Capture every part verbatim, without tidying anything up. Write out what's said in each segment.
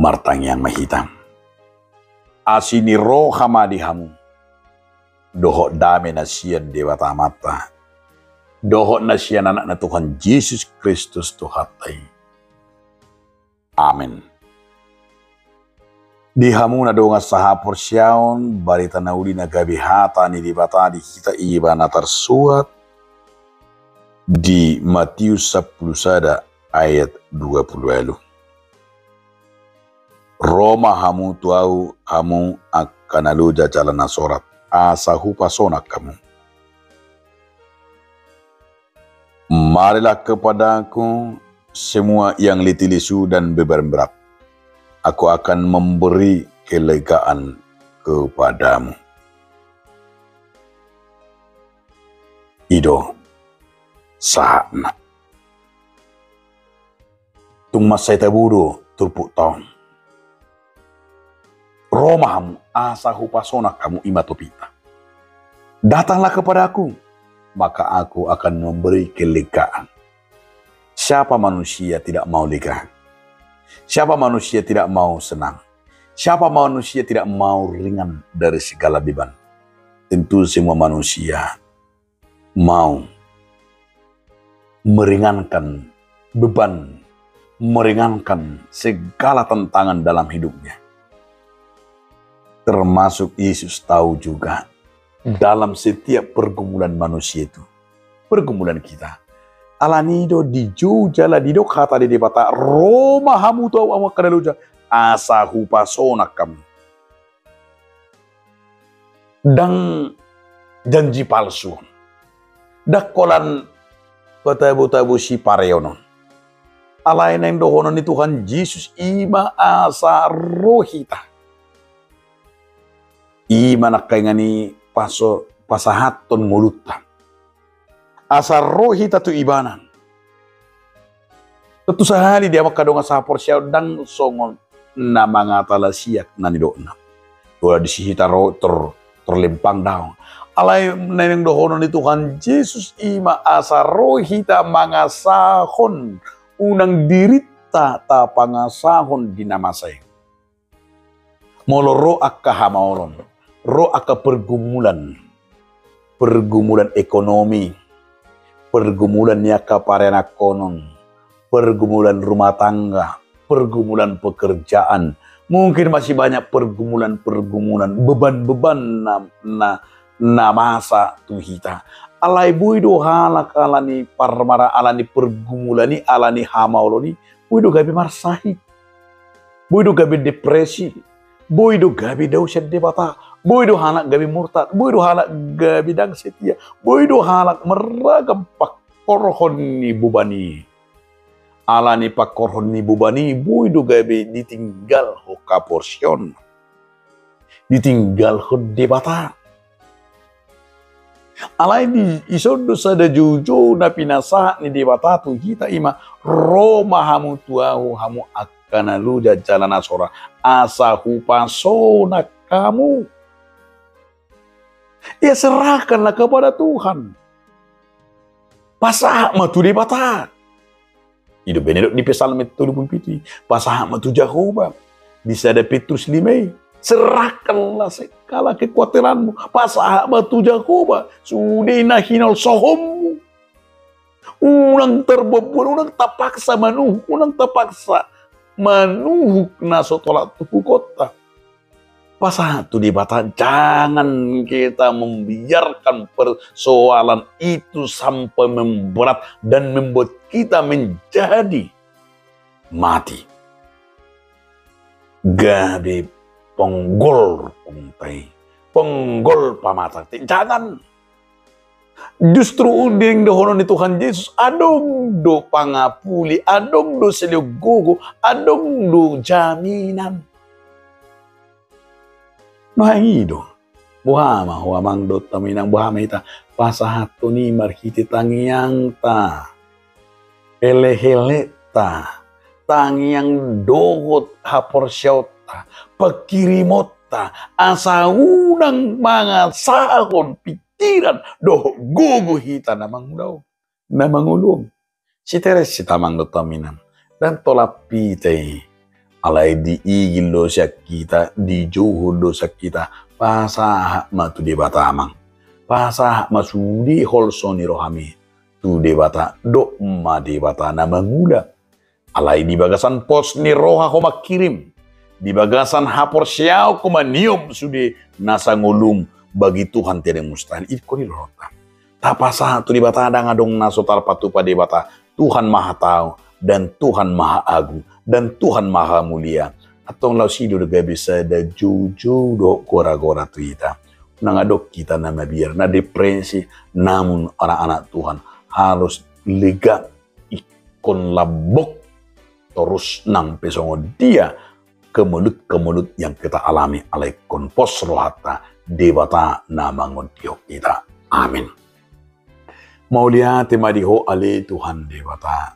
Martangiang ma hita. Asi ni roha ma di hamu dohot dame na sian Debata Amanta dohot na sian Anakna Tuhan Jesus Kristus Tuhanta i. Amen. Di hamu na dongan sahaporseaon, barita na uli na gabe hata ni Debata di hita i ma na tarsurat di Matius sampulu sada ayat dua pulu ualu. Ro ma hamu tu Ahu, hamu angka na loja jala na sorat, asa hupasonang hamu. Marilah kepada-Ku semua yang letih lesu dan beban berat, Aku akan memberi kelegaan kepadamu. I do sahatna. Tung mansai tabo do turpukta on. Ro ma hamu, asa hupasonang hamu, i ma topikta. Datanglah kepada-Ku, maka Aku akan memberi kelegaan. Siapa manusia tidak mau lega? Siapa manusia tidak mau senang? Siapa manusia tidak mau ringan dari segala beban? Tentu semua manusia mau meringankan beban, meringankan segala tantangan dalam hidupnya. Termasuk Yesus tahu juga dalam setiap pergumulan manusia itu, pergumulan kita. Alani i do dijou jala didok hata ni Debata, ro ma hamu tu Ahu, hamu angka na loja, asa hupasonang hamu. Ndang janji palsu on. Ndang holan patabo-tabo sipareon on. Alai naeng dohonon ni Tuhan Jesus i ma asa ro hita. I ma nangkaningan i paso-, pasahathon ngolunta. Asa ro hita tu Ibana. Tontu sahali di hamu angka dongan sahaporseaon, ndang songon na mangatalasiak na nidokna. Jala disi hita ro tor-, torlempang daong. Alai naeng dohonon ni Tuhan Jesus i ma asa ro hita mangasahon, unang dirinta tapangasahon di na masa i. Molo ro angka hamaolon, ro angka pergumulan, pergumulan ekonomi, pergumulan ni angka paranakhonon, pergumulan rumah tangga, pergumulan pekerjaan, mungkin masih banyak pergumulan-pergumulan, beban-beban na, na, na masa tu hita. Alai boi do halak alani parmara-, alani pergumulan i, alani hamaolon i, boi do gabe marsahit. Boi do gabe depresi, boi do gabe dao sian Debata, boi do halak gabe murtad, boi do halak gabe ndang setia, boi do halak marragam pangkorhon ni beban i. Alani pangkorhon ni beban i, boi do gabe ditinggalhon haporseaon, ditinggalhon Debata. Alai di, dison do sada joujou na pinasahat ni Debata tu hita, i ma, ro ma hamu tu Ahu, hamu angka na loja jala na sorat, asa hupasonang hamu. Ya, serahkanlah kepada Tuhan. Pasahat ma tu Debata. I do umbahen didok di Psalmen tolu pulu pitu i, pasahat ma tu Jahowa. Di sada Petrus lima i, serahkanlah segala kekhawatiranmu, pasahat ma tu Jahowa sude na hinolsohonmu. Unang tarboanboan, unang tapaksa manuhuk, unang tapaksa manuhuk na so tolap tuhukonta. Pasahat tu Debata, jangan kita membiarkan persoalan itu sampai memberat dan membuat kita menjadi mati. Gabe ponggol rungkungta i, ponggol pamatangta i. Jangan. Justru naeng dohonon ni Tuhan Jesus, adong do pangapuli, adong do silehon gogo, adong do jaminan. Nuaeng i do. Boha ma ho amang dohot hamu inang, boha ma hita pasahathon i marhite tangiangta, elekeleta, tangiang dohot haporseaonta, pangkirimonta, asa unang mangasahon pikiran dohot gogo hita na mangula on, na mangolu on. Siteres hita amang dohot hamu inang, ndang tolap hita i Alai diigil do sian hita, dijouhon do sian hita, pasahat ma tu Debata amang. Pasahat ma sude holso ni rohami tu Debata, dok ma Debata na mangula. Alai di bagasan pos ni roha ho mangkirim, di bagasan haporseaon ho maniop sude na sangolum bagi Tuhan tiada yang mustahil. Ingkon i do rohanta. Tapasahat tu Debata, ndang adong na so tarpatupa Debata. Tuhan Maha Tahu dan Tuhan Maha Agung dan Tuhan Maha Mulia. Antong laos i do gabe sada joujou dohot goragora tu hita. Unang adong hita na mabiar, na depresi, namun anak-anak Tuhan harus lega, ingkon lambok torus nang pe songon dia kemelut-kemelut yang kita alami, alai ingkon pos rohanta, Debata na mangondihon hita. Amin. Mauliate ma di Ho ale Tuhan Debata,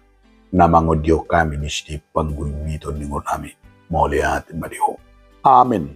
na mangondihon hami di sude panggulmiton ni ngolunami. Mauliate ma di Ho. Amin.